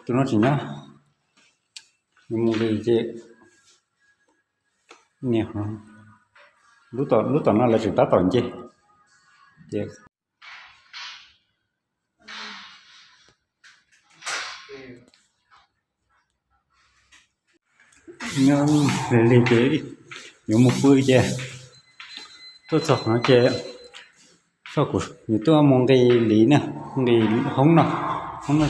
Tus no tsis nyob, nws mus nqis ces nias, lub tom no lawv tseem tab tom nce ces nyob lig lig ces yuav mus pw ces tuaj txog qhov no ces soj kuv nws tuaj mus nqis li na, nqis hoob no, hoob no,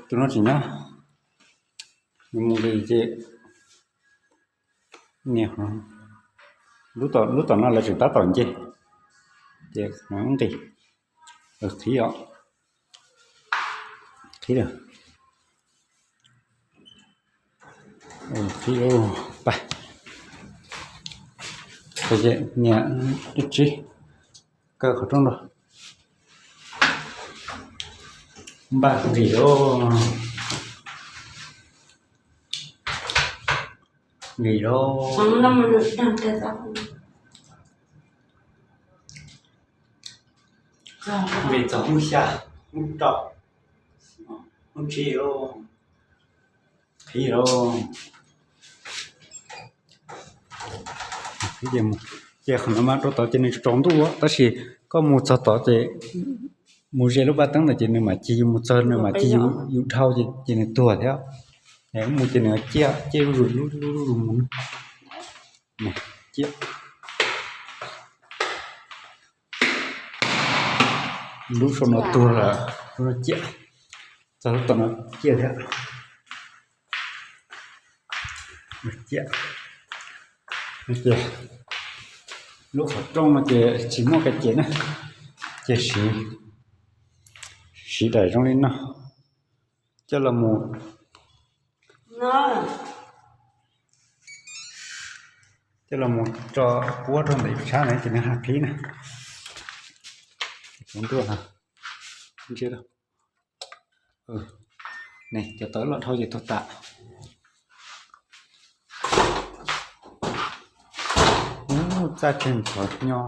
tus no tsis nyob, nws mus nqis ces nias, lub tom no lawv tseem tab tom nce ces nqis, qhib os, qhib lawm, qhib, pab, nias ib tsib, kaw qhov rooj nrog, npaj nqis lauj, nqis lauj, nqis txog hnub xya, hnub rau, hnub tsib lauj, qhib lauj. Ces qhov no mas rau tod ces nws tsaus ntuj tab sis koj mus txog tod ces mus ze lub paj teeb ntawd ces nws mam cig yus mus txog, nws mam cig yus dhau ces nws tuag thiab. Mus ces nws ciaj, ciaj zuj zus, zuj zus mus, ciaj, lub saum no tuag lawm, lub no ciaj, txog lub tom no ciaj thiab. Ciaj, ces lub qhov rooj no ces tsis muaj ka ces na, ces siv, siv daim zoo li no coj los mus, coj los mus tso puab rau ntawm ib sab na ces nws haj qhib na. Tus ntuj, ntsia, cov tawv los dhau ces tuag tas. Ub, txaj tseg ntxhov nyo.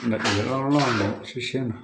Ntawm diav loj loj ntawd siab siab no.